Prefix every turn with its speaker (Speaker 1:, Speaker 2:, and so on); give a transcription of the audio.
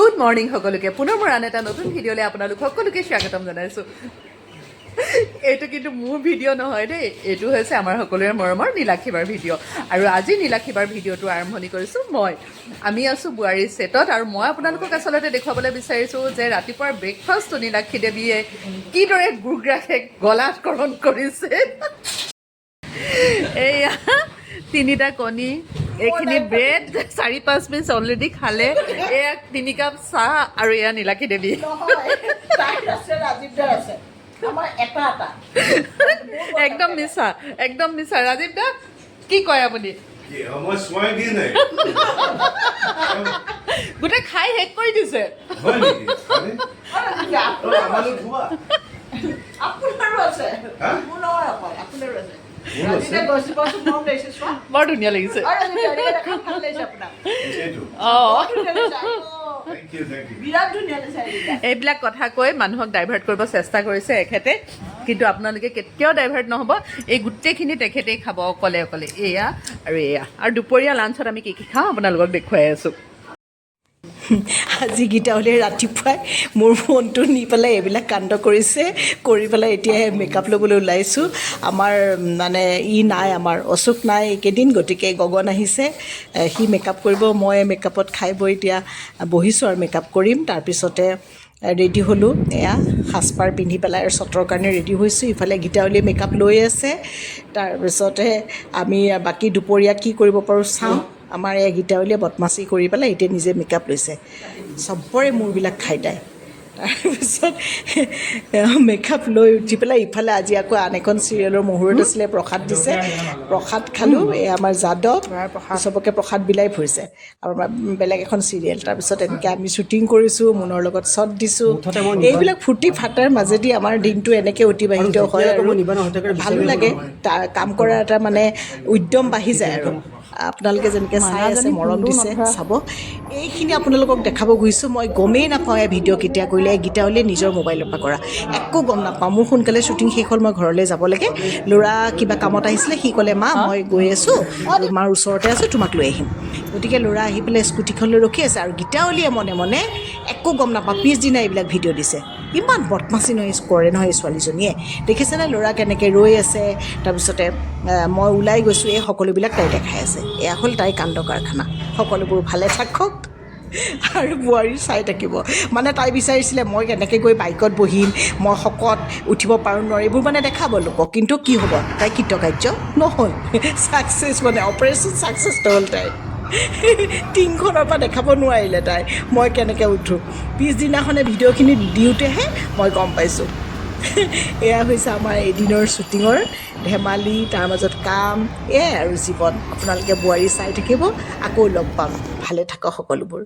Speaker 1: Good morning সকলোকে। পুনৰ মোৰ আন এটা নতুন ভিডিঅ'লৈ আপোনালোক সকলোকে স্বাগতম জনাইছোঁ। এইটো কিন্তু মোৰ ভিডিঅ' নহয় দেই, এইটো হৈছে আমাৰ সকলোৰে মৰমৰ নীলাক্ষীবাৰ ভিডিঅ'। আৰু আজি নীলাক্ষীবাৰ ভিডিঅ'টো আৰম্ভণি কৰিছোঁ মই। আমি আছোঁ বোৱাৰী ছেটত আৰু মই আপোনালোকক আচলতে দেখুৱাবলৈ বিচাৰিছোঁ যে ৰাতিপুৱাৰ ব্ৰেকফাষ্টটো নীলাক্ষী দেৱীয়ে কিদৰে গুৰুগ্ৰাসে গলাধকৰণ কৰিছে। এয়া তিনিটা কণী, এইখিনি ব্ৰেড, 4-5 পিচ অলৰেডি খালে। এয়া 3 কাপ চাহ আৰু এয়া নীলাক্ষী দেৱী।
Speaker 2: নহয়, তাইৰ আছে, ৰাজীৱ দাৰ আছে, আমাৰ এটা এটা।
Speaker 1: একদম মিছা, একদম মিছা। ৰাজীৱ দা, কি কয় আপুনি?
Speaker 3: কি, মই চোৱাই দিয়ে নাই।
Speaker 1: গোটেই খাই শেষ কৰি দিছে।
Speaker 3: হয় নেকি? আৰে,
Speaker 2: আপোনাৰো
Speaker 3: আমালৈ
Speaker 2: আছে।
Speaker 3: থোৱা।
Speaker 2: আপোনাৰো আছে।
Speaker 3: হা?
Speaker 2: মোৰ নহয় অকল, আপোনাৰো আছে।
Speaker 3: মোৰো আছে?
Speaker 2: ৰাজীৱে গছজোপা মৰম লাগিছে, চোৱা।
Speaker 1: বৰ ধুনীয়া লাগিছে।
Speaker 2: আৰু ৰাজীৱ দা, এনেকৈ দেখাত ভাল লাগিছে আপোনাক।
Speaker 3: এইটো।
Speaker 1: অঁ।
Speaker 2: বৰ ধুনীয়া লাগিছে, আইঅ।
Speaker 3: Thank you, thank you.
Speaker 2: বিৰাট ধুনীয়া লাগিছে এইকেইটা।
Speaker 1: এইবিলাক কথা কৈ মানুহক ডাইভাৰ্ট কৰিব চেষ্টা কৰিছে এখেতে, কিন্তু আপোনালোকে কেতিয়াও ডাইভাৰ্ট নহ'ব। এই গোটেইখিনি তেখেতেই খাব অকলে অকলে। এয়া আৰু এয়া। আৰু দুপৰীয়া লাঞ্চত আমি কি কি খাওঁ আপোনালোকক দেখুৱাই আছোঁ।
Speaker 2: আজি গীতাৱলীয়ে ৰাতিপুৱাই মোৰ ফোনটো নি পেলাই এইবিলাক কাণ্ড কৰিছে। কৰি পেলাই এতিয়াহে মেকআপ ল'বলৈ ওলাইছোঁ। আমাৰ মানে ই নাই, আমাৰ অশোক নাই এইকেইদিন, গতিকে গগন আহিছে। সি মেকআপ কৰিব। মই মেকআপত খাই বৈ এতিয়া বহিছোঁ আৰু মেকআপ কৰিম। তাৰপিছতে ৰেডি হ'লোঁ, এয়া সাজপাৰ পিন্ধি পেলাই আৰু শ্বটৰ কাৰণে ৰেডি হৈছোঁ। ইফালে গীতাৱলীয়ে মেকআপ লৈ আছে। তাৰপিছতে আমি বাকী দুপৰীয়া কি কৰিব পাৰোঁ চাওঁ। আমাৰ এয়া গীতাৱলীয়ে বদমাচি কৰি পেলাই এতিয়া নিজে মেকআপ লৈছে। চবৰে মূৰবিলাক খাই তাই। তাৰপিছত মেকআপ লৈ উঠি পেলাই ইফালে আজি আকৌ আন এখন চিৰিয়েলৰ মুহূৰ্ত আছিলে, প্ৰসাদ দিছে, প্ৰসাদ খালোঁ। এই আমাৰ যাদৱ চবকে প্ৰসাদ বিলাই ফুৰিছে আৰু আমাৰ বেলেগ এখন চিৰিয়েল। তাৰপিছত এনেকৈ আমি শ্বুটিং কৰিছোঁ, মুনৰ লগত শ্বট দিছোঁ। এইবিলাক ফূৰ্তি ফাৰ্তাৰ মাজেদি আমাৰ দিনটো এনেকৈ অতিবাহিত হয় আৰু ভালো লাগে। তাৰ কাম কৰাৰ এটা মানে উদ্যম বাঢ়ি যায়। আৰু আপোনালোকে যেনেকৈ চাই আছে, মৰম দিছে, চাব। এইখিনি আপোনালোকক দেখাব খুজিছোঁ। মই গমেই নাপাওঁ এই ভিডিঅ' কেতিয়া কৰিলে। এই গীতাৱলীয়ে নিজৰ মোবাইলৰ পৰা কৰা, একো গম নাপাওঁ। মোৰ সোনকালে শ্বুটিং শেষ হ'ল, মই ঘৰলৈ যাব লাগে। ল'ৰা কিবা কামত আহিছিলে, সি ক'লে, "মা, মই গৈ আছোঁ, মাৰ ওচৰতে আছোঁ, তোমাক লৈ আহিম।" গতিকে ল'ৰা আহি পেলাই স্কুটিখন লৈ ৰখি আছে আৰু গীতাৱলীয়ে মনে মনে, একো গম নাপাওঁ, পিছদিনা এইবিলাক ভিডিঅ' দিছে। ইমান বদমাচি নহয় কৰে নহয় এই ছোৱালীজনীয়ে। দেখিছেনে ল'ৰা কেনেকৈ ৰৈ আছে? তাৰপিছতে মই ওলাই গৈছোঁ, এই সকলোবিলাক তাই দেখাই আছে। এয়া হ'ল তাইৰ কাণ্ড কাৰখানা। সকলোবোৰ ভালে থাকক আৰু বোৱাৰী চাই থাকিব। মানে তাই বিচাৰিছিলে মই কেনেকৈ গৈ বাইকত বহিম, মই শকত, উঠিব পাৰোঁ নোৱাৰোঁ, এইবোৰ মানে দেখাব লোকক। কিন্তু কি হ'ব, তাই কৃতকাৰ্য নহ'ল। ছাকচেছ মানে অপাৰেশ্যন ছাকচেছ নহ'ল। তাই টিংখনৰ পৰা দেখাব নোৱাৰিলে তাই মই কেনেকৈ উঠোঁ। পিছদিনাখনে ভিডিঅ'খিনি দিওঁতেহে মই গম পাইছোঁ। এয়া হৈছে আমাৰ এদিনৰ শ্বুটিঙৰ ধেমালি, তাৰ মাজত কাম, এয়াই আৰু জীৱন। আপোনালোকে বোৱাৰী চাই থাকিব। আকৌ লগ পাম। ভালে থাকক সকলোবোৰ।